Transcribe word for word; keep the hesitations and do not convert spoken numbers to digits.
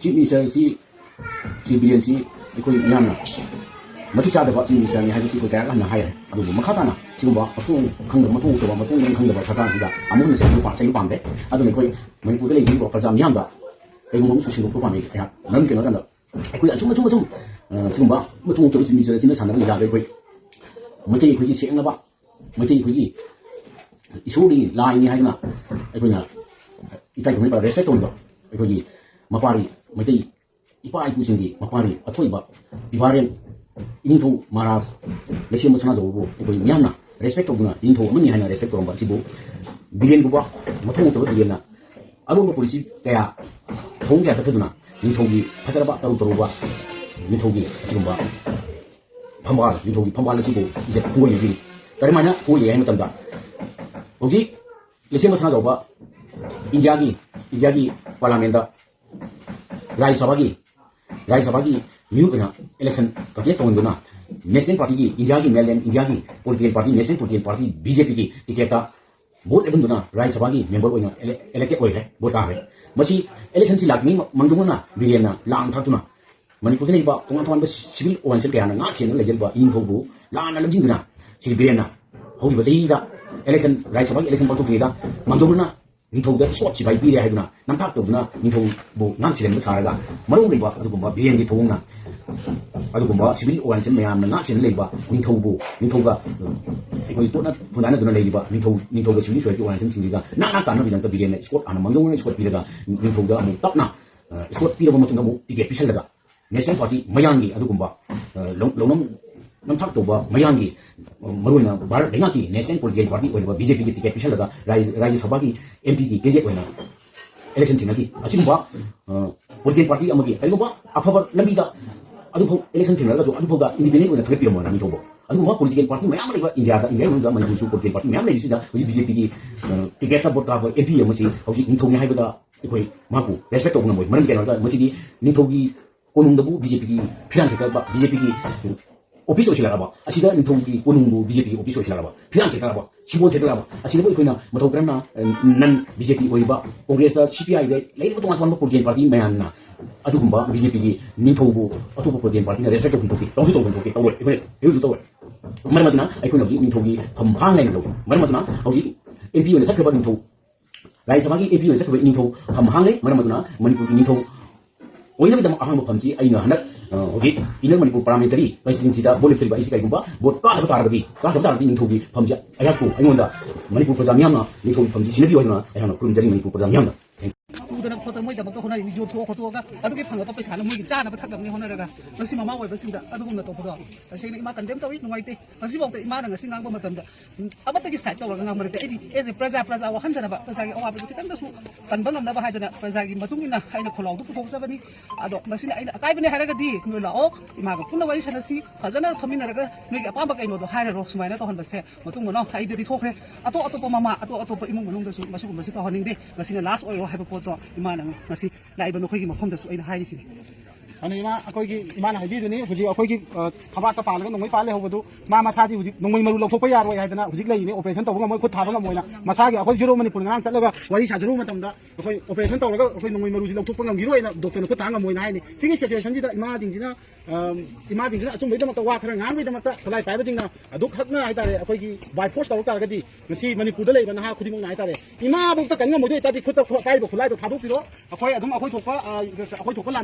Chief ꯃꯤꯅꯤꯁꯇꯔꯁꯤ, ꯁꯤ ꯕꯤꯔꯦꯟꯁꯤ ꯑꯩꯈꯣꯏ ꯃꯤꯌꯥꯝꯅ ꯃꯇꯤꯛ ꯆꯥꯗꯕ ꯆꯤꯐ ꯃꯤꯅꯤꯁꯇꯔꯅꯤ ꯍꯥꯏꯕꯁꯤ ꯑꯩꯈꯣꯏ ꯀꯌꯥ ꯍꯟꯅ ꯍꯥꯏꯔꯦ꯫ ꯑꯗꯨꯕꯨ ꯃꯈꯥ ꯇꯥꯅ ꯁꯤꯒꯨꯝꯕ ꯃꯊꯣꯡ ꯈꯪꯗꯕ, ꯃꯊꯣꯡ ꯎꯠꯇꯕ, ꯃꯊꯣꯡ ꯃꯔꯝ ꯈꯪꯗꯕ ꯁꯔꯀꯥꯔꯁꯤꯗ ꯑꯃꯨꯛ ꯍꯟꯅ ꯆꯩꯕ ꯄꯥꯝ-, ꯆꯩꯕ ꯄꯥꯝꯗꯦ꯫ ꯑꯗꯨꯅ ꯑꯩꯈꯣꯏ ꯃꯅꯤꯄꯨꯔꯗ ꯂꯩꯕꯤꯔꯤꯕ ꯄ꯭ꯔꯖꯥ ꯃꯤꯌꯥꯝꯗ ꯀꯩꯒꯨꯝꯕ ꯑꯃꯁꯨ ꯁꯦꯡꯗꯣꯛꯄ ꯄꯥꯝꯃꯤ ꯑꯩꯍꯥꯛ꯫ ꯃꯔꯝ ꯀꯩꯅꯣ ꯍꯥꯏ ꯀꯥꯟꯗ ꯑꯩꯈꯣꯏ ꯑꯆꯨꯝ ꯑꯆꯨꯝ ꯑꯆꯨꯝ, ꯑ, ꯁꯤꯒꯨꯝꯕ ꯃꯊꯣꯡ ꯎꯠꯇꯕ ꯆꯤꯐ ꯃꯤꯅꯤꯁꯇꯔ ꯑꯁꯤꯅ ꯁꯥꯟꯅꯕ ꯂꯤꯂꯥꯗ ꯑꯩꯈꯣꯏ ꯃꯩꯇꯩ ꯑꯩꯈꯣꯏꯒꯤ ꯁꯦꯡꯂꯕ, ꯃꯩꯇꯩ ꯑꯩꯈꯣꯏꯒꯤ ꯏꯁꯣꯔꯒꯤ ꯂꯥꯏꯅꯤ ꯍꯥꯏꯗꯨꯅ ꯑꯩꯈꯣꯏꯅ ꯏꯀꯥꯏ ꯈꯨꯝꯅꯕ, ꯔꯦꯁꯄꯦꯛ ꯇꯧꯔꯤꯕ ꯑꯩꯈꯣꯏꯒꯤ ꯃꯄꯥꯔꯤ ꯃꯩꯇꯩ ꯏꯄꯥ ꯏꯄꯨꯁꯤꯡꯒꯤ ꯃꯄꯥꯔꯤ ꯑꯊꯣꯏꯕ ꯏꯕꯥꯔꯦꯟ ꯏꯅꯤꯡꯊꯧ ꯃꯍꯥꯔꯥꯖ ꯂꯩꯁꯦꯝꯕ ꯁꯅꯥꯖꯥꯎꯕꯕꯨ ꯑꯩꯈꯣꯏ ꯃꯤꯌꯥꯝꯅ ꯔꯦꯁꯄꯦꯛ ꯇꯧꯗꯨꯅ ꯏꯅꯤꯡꯊꯧ ꯑꯃꯅꯤ ꯍꯥꯏꯅ ꯔꯦꯁꯄꯦꯛ ꯇꯧꯔꯝꯕ ꯑꯁꯤꯕꯨ ꯕꯤꯔꯦꯟꯒꯨꯝꯕ ꯃꯊꯧ ꯇꯧꯕ ꯕꯤꯔꯦꯟꯅ ꯑꯔꯣꯟꯕ ꯄꯣꯂꯤꯁꯤ ꯀꯌꯥ, ꯊꯧꯑꯣꯡ ꯀꯌꯥ ꯆꯠꯊꯗꯨꯅ ꯅꯤꯡꯊꯧꯒꯤ ꯐꯖꯔꯕ ꯇꯔꯨ ꯇꯔꯨꯕ ꯅꯤꯡꯊꯧꯒꯤ ꯑꯁꯤꯒꯨꯝꯕ ꯐꯝꯕꯥꯜ, ꯅꯤꯡꯊꯧꯒꯤ ꯐꯝꯕꯥꯜ ꯑꯁꯤꯕꯨ ꯏꯖꯠ ꯈꯨꯑꯣꯏ ꯂꯩꯕꯤꯔꯤ꯫ ꯀꯔꯝꯍꯥꯏꯅ ꯈꯨꯑꯣꯏ ꯂꯩ ꯍꯥꯏꯕ ꯃꯇꯝꯗ, ꯍꯧꯖꯤꯛ ꯂꯩꯁꯦꯝꯕ ꯁꯅꯥꯖꯥꯎꯕ ꯏꯟꯗꯤꯌꯥꯒꯤ, ꯏꯟꯗꯤꯌꯥꯒꯤ ꯄꯥꯔꯂꯥꯃꯦꯟꯗ ꯔꯥꯖ꯭ꯌ ꯁꯚꯥꯒꯤ, ꯔꯥꯖ꯭ꯌ ꯁꯚꯥꯒꯤ ꯃꯤꯍꯨꯠ ꯑꯣꯏꯅ ꯏꯂꯦꯛꯁꯟ ꯀꯟꯇꯦꯁ ꯇꯧꯍꯟꯗꯨꯅ ꯅꯦꯁꯅꯦꯜ ꯄꯥꯔꯇꯤꯒꯤ, ꯏꯟꯗꯤꯌꯥꯒꯤ ꯃꯦꯟꯂꯦꯟ ꯏꯟꯗꯤꯌꯥꯒꯤ political party, national political party B J ꯄꯤꯒꯤ ꯇꯤꯀꯦꯠꯇ ꯚꯣꯠ ꯂꯦꯞꯍꯟꯗꯨꯅ ꯔꯥꯖ꯭ꯌ ꯁꯚꯥꯒꯤ ꯃꯦꯝꯕꯔ ꯑꯣꯏꯅ ꯏꯂꯦ-, ꯏꯂꯦꯛꯇꯦꯗ ꯑꯣꯏꯈ꯭ꯔꯦ, ꯚꯣꯠ ꯀꯥꯈ꯭ꯔꯦ꯫ ꯃꯁꯤ ꯏꯂꯦꯛꯁꯟꯁꯤ ꯂꯥꯛꯇ꯭ꯔꯤꯉꯩ ꯃ-, ꯃꯥꯡꯖꯧꯅꯅ ꯕꯤꯔꯦꯟꯅ ꯂꯥꯡ ꯊꯥꯛꯇꯨꯅ ꯃꯅꯤꯄꯨꯔꯗ ꯂꯩꯔꯤꯕ ꯇꯣꯉꯥꯟ ꯇꯣꯉꯥꯟꯕ ꯁꯤꯚꯤꯜ ꯑꯣꯔꯒꯅꯥꯏꯖꯦꯁꯟ ꯀꯌꯥꯅ ꯉꯥꯛ ꯁꯦꯟꯅ ꯂꯩꯖꯔꯤꯕ ꯏꯅꯤꯡꯊꯧꯕꯨ ꯂꯥꯟꯅ ꯂꯝꯖꯤꯡꯗꯨꯅ ꯁ꯭ꯔꯤ ꯕꯤꯔꯦꯟꯅ ꯍꯧꯈꯤꯕ ꯆꯍꯤꯗ ꯏꯂꯦꯛꯁꯟ, ꯔꯥꯖ꯭ꯌ ꯁꯚꯥꯒꯤ ꯏꯂꯦꯛꯁꯟ ꯄꯥꯡꯊꯣꯛꯇ꯭ꯔꯤꯉꯩꯗ ꯃꯥꯡꯖꯧꯅꯅ ꯅꯤꯡꯊꯧꯗ ꯁꯣꯠ ꯁꯤꯐꯥꯏ ꯄꯤꯔꯦ ꯍꯥꯏꯗꯨꯅ ꯅꯝꯊꯥꯛ ꯇꯧꯗꯨꯅ ꯅꯤꯡꯊꯧꯕꯨ ꯉꯥꯛ ꯁꯦꯜꯍꯟꯕ ꯁꯥꯔꯒ ꯃꯔꯧ ꯂꯩꯕ ꯑꯗꯨꯒꯨꯝꯕ ꯕꯤꯔꯦꯟꯒꯤ ꯊꯧꯑꯣꯡꯅ ꯑꯗꯨꯒꯨꯝꯕ ꯁꯤꯚꯤꯜ ꯑꯣꯔꯒꯅꯥꯏꯖꯦꯁꯟ ꯃꯌꯥꯝꯅ ꯉꯥꯛ ꯁꯦꯟꯅ ꯂꯩꯕ ꯅꯤꯡꯊꯧꯕꯨ, ꯅꯤꯡꯊꯧꯒ, ꯑ, ꯑꯩꯈꯣꯏ ꯇꯣꯠꯅ ꯐꯨꯟꯗꯥꯅꯗꯨꯅ ꯂꯩꯔꯤꯕ ꯅꯤꯡꯊꯧ, ꯅꯤꯡꯊꯧꯒ ꯁꯤꯚꯤꯜ ꯁꯣꯁꯥꯏꯇꯤ ꯑꯣꯔꯒꯅꯥꯏꯖꯦꯁꯟꯁꯤꯡꯁꯤꯒ ꯅꯥꯛ ꯅꯥꯛ ꯇꯥꯟꯅꯕꯒꯤꯗꯃꯛꯇ ꯕꯤꯔꯦꯟꯅ ꯏꯁꯀꯣꯔꯠ ꯍꯥꯟꯅ ꯃꯥꯡꯖꯧꯅꯅ ꯏꯁꯀꯣꯔꯠ ꯄꯤꯔꯒ ꯅꯤꯡꯊꯧꯗ ꯑꯃꯨꯛ ꯇꯞꯅ, ꯑ, ꯏꯁꯀꯣꯔꯠ ꯄꯤꯔꯕ ꯃꯇꯨꯡꯗ ꯑꯃꯨꯛ ꯇꯤꯀꯦꯠ ꯄꯤꯁꯜꯂꯒ ꯅꯦꯁꯅꯦꯜ ꯄꯥꯔꯇꯤ ꯃꯌꯥꯡꯒꯤ ꯑꯗꯨꯒꯨꯝꯕ, ꯑ, ꯂꯧ-, ꯂꯧꯅꯝ ꯅꯝꯊꯥꯛ ꯇꯧꯕ ꯃꯌꯥꯡꯒꯤ, ꯑ, ꯃꯔꯨꯑꯣꯏꯅ ꯚꯥꯔꯠ ꯂꯩꯉꯥꯛꯀꯤ ꯅꯦꯁꯅꯦꯜ ꯄꯣꯂꯤꯇꯤꯀꯦꯜ ꯄꯥꯔꯇꯤ ꯑꯣꯏꯔꯤꯕ ꯕꯤ ꯖꯦ ꯄꯤꯒꯤ ꯇꯤꯀꯦꯠ ꯄꯤꯁꯜꯂꯒ ꯔꯥꯖ꯭ꯌ, ꯔꯥꯖ꯭ꯌ ꯁꯚꯥꯒꯤ ꯑꯦꯝ ꯄꯤꯒꯤ ꯀꯦꯟꯗꯤꯗꯦꯠ ꯑꯣꯏꯅ ꯏꯂꯦꯛꯁꯟ ꯊꯦꯡꯅꯈꯤ꯫ ꯑꯁꯤꯒꯨꯝꯕ, ꯑ, ꯄꯣꯂꯤꯇꯤꯀꯦꯜ ꯄꯥꯔꯇꯤ ꯑꯃꯒꯤ ꯀꯔꯤꯒꯨꯝꯕ ꯑꯐꯕ ꯂꯝꯕꯤꯗ ꯑꯗꯨꯐꯥꯎ ꯏꯂꯦꯛꯁꯟ ꯊꯦꯡꯅꯔꯒꯁꯨ ꯑꯗꯨꯐꯥꯎꯗ ꯏꯟꯗꯤꯄꯦꯟꯗꯦꯟ ꯑꯣꯏꯅ ꯊꯥꯒꯠꯄꯤꯔꯝꯃꯣꯏꯅ ꯅꯤꯡꯊꯧꯕ꯫ ꯑꯗꯨꯒꯨꯝꯕ ꯄꯣꯂꯤꯇꯤꯀꯦꯜ ꯄꯥꯔꯇꯤ ꯃꯌꯥꯝ ꯑꯃ ꯂꯩꯕ ꯏꯟꯗꯤꯌꯥꯗ, ꯏꯟꯗꯤꯌꯥꯒꯤ ꯃꯅꯨꯡꯗ ꯃꯅꯤꯄꯨꯔꯁꯨ ꯄꯣꯂꯤꯇꯤꯀꯦꯜ ꯄꯥꯔꯇꯤ ꯃꯌꯥꯝ ꯂꯩꯔꯤꯁꯤꯗ ꯍꯧꯖꯤꯛ ꯕꯤ ꯖꯦ ꯄꯤꯒꯤ, ꯑ, ꯇꯤꯀꯦꯠꯇ ꯚꯣꯠ ꯀꯥꯕ ꯑꯦꯝ ꯄꯤ ꯑꯃꯁꯤ ꯍꯧꯖꯤꯛ ꯅꯤꯡꯊꯧꯅꯤ ꯍꯥꯏꯕꯗ ꯑꯩꯈꯣꯏ ꯃꯍꯥꯛꯄꯨ ꯔꯦꯁꯄꯦꯛ ꯇꯧꯕ ꯉꯝꯃꯣꯏ꯫ ꯃꯔꯝ ꯀꯩꯅꯣ ꯍꯥꯏꯔꯒ ꯃꯁꯤꯗꯤ ꯅꯤꯡꯊꯧꯒꯤ ꯀꯣꯅꯨꯡꯗꯕꯨ ꯕꯤ ꯖꯦ ꯄꯤꯒꯤ ꯐꯤꯔꯥꯟ ꯊꯦꯠꯇꯕ, ꯕꯤ ꯖꯦ ꯄꯤꯒꯤ ꯑꯣꯐꯤꯁ ꯑꯣꯏꯁꯤꯜꯂꯛꯂꯕ ꯑꯁꯤꯗ ꯅꯤꯡꯊꯧꯒꯤ ꯀꯣꯅꯨꯡꯕꯨ ꯕꯤ ꯖꯦ ꯄꯤꯒꯤ ꯑꯣꯐꯤꯁ ꯑꯣꯏꯁꯤꯜꯂꯛꯂꯕ, ꯐꯤꯔꯥꯝ ꯊꯦꯠꯇꯅꯕ, ꯁꯤꯕꯣꯟ ꯊꯦꯠꯇꯅꯕ ꯑꯁꯤꯗꯕꯨ ꯑꯩꯈꯣꯏꯅ ꯃꯊꯧ ꯀꯔꯝꯅ, ꯑ, ꯅꯟ ꯕꯤ ꯖꯦ ꯄꯤ ꯑꯣꯏꯔꯤꯕ ꯀꯣꯡꯒ꯭ꯔꯦꯁꯇ, ꯁꯤ ꯄꯤ ꯑꯥꯏꯗ ꯂꯩꯔꯤꯕ ꯇꯣꯉꯥꯟ ꯇꯣꯉꯥꯟꯕ ꯄꯣꯂꯤꯇꯤꯀꯦꯜ ꯄꯥꯔꯇꯤ ꯃꯌꯥꯝꯅ ꯑꯗꯨꯒꯨꯝꯕ ꯕꯤ ꯖꯦ ꯄꯤꯒꯤ ꯅꯤꯡꯊꯧꯕꯨ ꯑꯇꯣꯞꯄ ꯄꯣꯂꯤꯇꯤꯀꯦꯜ ꯄꯥꯔꯇꯤꯅ ꯔꯦꯁꯄꯦꯛ ꯇꯧꯐꯝ ꯊꯣꯛꯇꯦ, ꯇꯧꯁꯨ ꯇꯧꯐꯝ ꯊꯣꯛꯇꯦ, ꯇꯧꯔꯣꯏ, ꯑꯩꯈꯣꯏꯅ ꯍꯧꯖꯤꯛ ꯇꯧꯔꯣꯏ꯫ ꯃꯔꯝ ꯑꯗꯨꯅ ꯑꯩꯈꯣꯏꯅ ꯍꯧꯖꯤꯛ ꯅꯤꯡꯊꯧꯒꯤ ꯐꯝ ꯍꯥꯡ ꯂꯩꯅ ꯂꯧꯏ꯫ ꯃꯔꯝ ꯑꯗꯨꯅ ꯍꯧꯖꯤꯛ ꯑꯦꯝ ꯄꯤ ꯑꯣꯏꯅ ꯆꯠꯈ꯭ꯔꯕ ꯅꯤꯡꯊꯧ, ꯔꯥꯖ꯭ꯌ ꯁꯚꯥꯒꯤ ꯑꯦꯝ ꯄꯤ ꯑꯣꯏꯅ ꯆꯠꯈ꯭ꯔꯕ ꯅꯤꯡꯊꯧ ꯐꯝ ꯍꯥꯡ ꯂꯩ꯫ ꯃꯔꯝ ꯑꯗꯨꯅ ꯃꯅꯤꯄꯨꯔꯒꯤ ꯅꯤꯡꯊꯧ ꯑꯣꯏꯅꯕꯒꯤꯗꯃꯛ ꯑꯍꯥꯡꯕ ꯐꯝꯁꯤ ꯑꯩꯅ ꯍꯟꯗꯛ, ꯑ, ꯍꯧꯖꯤꯛ Inner Manipur Parliamentary Constituencyꯗ ꯚꯣꯠ ꯂꯦꯞꯆꯔꯤꯕ ꯑꯩꯁꯤ ꯀꯩꯒꯨꯝꯕ ꯚꯣꯠ ꯀꯥꯗꯕ ꯇꯥꯔꯒꯗꯤ, ꯀꯥꯗꯕ ꯇꯥꯔꯒꯗꯤ ꯅꯤꯡꯊꯧꯒꯤ ꯐꯝꯁꯤ ꯑꯩꯍꯥꯛꯄꯨ, ꯑꯩꯉꯣꯟꯗ ꯃꯅꯤꯄꯨꯔ ꯄ꯭ꯔꯖꯥ ꯃꯤꯌꯥꯝꯅ ꯅꯤꯡꯊꯧꯒꯤ ꯐꯝꯁꯤ ꯁꯤꯟꯅꯕꯤꯌꯨ ꯍꯥꯏꯗꯨꯅ ꯑꯩꯍꯥꯛꯅ ꯈꯨꯔꯨꯝꯖꯔꯤ ꯃꯅꯤꯄꯨꯔ ꯄ꯭ꯔꯖꯥ ꯃꯤꯌꯥꯝꯅ꯫ ꯎꯗꯅ ꯈꯣꯠꯇꯅ ꯃꯣꯏꯗꯃꯛꯇ ꯍꯣꯠꯅꯔꯤꯅꯤ, ꯌꯣꯟꯊꯣꯛꯑ ꯈꯣꯠꯇꯣꯛꯑꯒ ꯑꯗꯨꯒꯤ ꯐꯪꯉꯛꯄ ꯄꯩꯁꯥꯅ ꯃꯣꯏꯒꯤ ꯆꯥꯅꯕ ꯊꯛꯅꯕꯅꯤ ꯍꯣꯠꯅꯔꯒ ꯉꯁꯤ ꯃꯃꯥ ꯑꯣꯏꯕꯁꯤꯡꯗ ꯑꯗꯨꯒꯨꯝꯅ ꯇꯧꯕꯗꯣ ꯇꯁꯦꯡꯅ ꯏꯃꯥ ꯀꯟꯗꯦꯝ ꯇꯧꯏ, ꯅꯨꯡꯉꯥꯏꯇꯦ꯫ ꯉꯁꯤꯐꯥꯎꯗ ꯏꯃꯥꯅ ꯉꯁꯤ ꯉꯥꯡꯕ ꯃꯇꯝꯗ, ꯎꯝ, ꯑꯃꯠꯇꯒꯤ ꯁꯥꯏꯠ ꯇꯧꯔꯒ ꯉꯥꯡꯕ ꯅꯠꯇꯦ꯫ ꯑꯩꯗꯤ ꯑꯦꯖ ꯑꯦ ꯄ꯭ꯔꯖꯥ, ꯄ꯭ꯔꯖꯥ ꯋꯥꯍꯟꯗꯅꯕ, ꯄ꯭ꯔꯖꯥꯒꯤ ꯑꯋꯥꯕꯁꯦ ꯈꯤꯇꯪꯗꯁꯨ ꯀꯟꯕ ꯉꯝꯅꯕ ꯍꯥꯏꯗꯅ ꯄ꯭ꯔꯖꯥꯒꯤ ꯃꯇꯨꯡ ꯏꯟꯅ ꯑꯩꯅ ꯈꯣꯜꯂꯥꯎꯗꯨ ꯄꯨꯊꯣꯛꯆꯕꯅꯤ꯫ ꯑꯗꯣ ꯃꯁꯤꯅ ꯑꯩꯅ ꯑꯀꯥꯏꯕꯅꯦ ꯍꯥꯏꯔꯒꯗꯤ ꯅꯣꯏ ꯂꯥꯛꯑꯣ, ꯏꯃꯥꯒ ꯄꯨꯟꯅ ꯋꯥꯔꯤ ꯁꯥꯟꯅꯁꯤ, ꯐꯖꯅ ꯐꯝꯃꯤꯟꯅꯔꯒ ꯅꯣꯏꯒꯤ ꯑꯄꯥꯝꯕ ꯀꯩꯅꯣꯗꯣ ꯍꯥꯏꯔꯔꯣ꯫ ꯁꯨꯃꯥꯏꯅ ꯇꯧꯍꯟꯕꯁꯦ ꯃꯇꯨꯡ ꯃꯅꯥꯎ ꯑꯩꯗꯗꯤ ꯊꯣꯛꯈ꯭ꯔꯦ꯫ ꯑꯇꯣꯞ ꯑꯇꯣꯞꯄ ꯃꯃꯥ, ꯑꯇꯣꯞ ꯑꯇꯣꯞꯄ ꯏꯃꯨꯡ ꯃꯅꯨꯡꯗꯁꯨ ꯃꯁꯤꯒꯨꯝꯕꯁꯤ ꯇꯧꯍꯟꯅꯤꯡꯗꯦ꯫ ꯉꯁꯤꯅ ꯂꯥꯁ ꯑꯣꯏꯔꯣ ꯍꯥꯏꯕ ꯄꯣꯠꯇꯣ ꯏꯃꯥꯅ ꯉꯁꯤ ꯂꯥꯛꯏꯕ ꯅꯈꯣꯏꯒꯤ ꯃꯐꯝꯗꯁꯨ ꯑꯩꯅ ꯍꯥꯏꯔꯤꯁꯤꯅꯤ꯫ ꯑꯗꯨꯅ ꯏꯃꯥ, ꯑꯩꯈꯣꯏꯒꯤ ꯏꯃꯥꯅ ꯍꯥꯏꯕꯤꯗꯨꯅꯤ, ꯍꯧꯖꯤꯛ ꯑꯩꯈꯣꯏꯒꯤ, ꯑ, ꯊꯕꯥꯛꯇ ꯄꯥꯜꯂꯒ ꯅꯣꯡꯃꯩ ꯄꯥꯜ ꯂꯩꯍꯧꯕꯗꯨ ꯃꯥ ꯃꯁꯥꯗꯤ ꯍꯧꯖꯤꯛ ꯅꯣꯡꯃꯩ ꯃꯔꯨ ꯂꯧꯊꯣꯛꯄ ꯌꯥꯔꯣꯏ ꯍꯥꯏꯗꯅ ꯍꯧꯖꯤꯛ ꯂꯩꯔꯤꯅꯤ, ꯑꯣꯄꯔꯦꯁꯟ ꯇꯧꯕ ꯉꯝꯃꯣꯏ, ꯈꯨꯠ ꯊꯥꯕ ꯉꯝꯃꯣꯏꯅ꯫ ꯃꯁꯥꯒꯤ ꯑꯩꯈꯣꯏ ꯍꯤꯔꯣ ꯃꯅꯤꯄꯨꯔ ꯉꯔꯥꯡ ꯆꯠꯂꯒ ꯋꯥꯔꯤ ꯁꯥꯖꯔꯨꯕ ꯃꯇꯝꯗ ꯑꯩꯈꯣꯏ ꯑꯣꯄꯔꯦꯁꯟ ꯇꯧꯔꯒ ꯑꯩꯈꯣꯏ ꯅꯣꯡꯃꯩ ꯃꯔꯨꯁꯤ ꯂꯧꯊꯣꯛꯄ ꯉꯝꯈꯤꯔꯣꯏꯅ ꯗꯣꯛꯇꯔꯅ ꯈꯨꯠ ꯊꯥ ꯉꯝꯃꯣꯏꯅ ꯍꯥꯏꯅꯤ꯫ ꯁꯤꯒꯤ ꯁꯤꯆꯨꯋꯦꯁꯟꯁꯤꯗ ꯏꯃꯥꯁꯤꯡꯁꯤꯅ, ꯑ, ꯏꯃꯥꯁꯤꯡꯁꯤꯅ ꯑꯆꯨꯝꯕꯒꯤꯗꯃꯛꯇ ꯋꯥ ꯈꯔ ꯉꯥꯡꯕꯒꯤꯗꯃꯛꯇ ꯈꯨꯠꯂꯥꯏ ꯄꯥꯏꯕꯁꯤꯡꯅ ꯑꯗꯨꯛ ꯍꯛꯅ ꯍꯥꯏꯇꯥꯔꯦ, ꯑꯩꯈꯣꯏꯒꯤ ꯕꯥꯏ ꯐꯣꯔꯁ ꯇꯧꯔꯛ ꯇꯥꯔꯒꯗꯤ ꯉꯁꯤ ꯃꯅꯤꯄꯨꯔꯗ ꯂꯩꯕ ꯅꯍꯥ ꯈꯨꯗꯤꯡꯃꯛꯅ ꯍꯥꯏꯇꯥꯔꯦ, ꯏꯃꯥꯕꯨꯛꯇ ꯀꯟ ꯉꯝꯃꯣꯏꯗꯣꯏ ꯑꯣꯏꯇꯥꯔꯗꯤ ꯈꯨꯠꯇ ꯈꯨ-, ꯄꯥꯏꯔꯤꯕ ꯈꯨꯠꯂꯥꯏꯗꯣ ꯊꯥꯗꯣꯛꯄꯤꯔꯣ꯫ ꯑꯩꯈꯣꯏ ꯑꯗꯨꯝ ꯑꯩꯈꯣꯏ ꯊꯣꯛꯄ, ꯑ, ꯑꯩꯈꯣꯏ ꯊꯣꯛꯄ ꯂꯥꯟ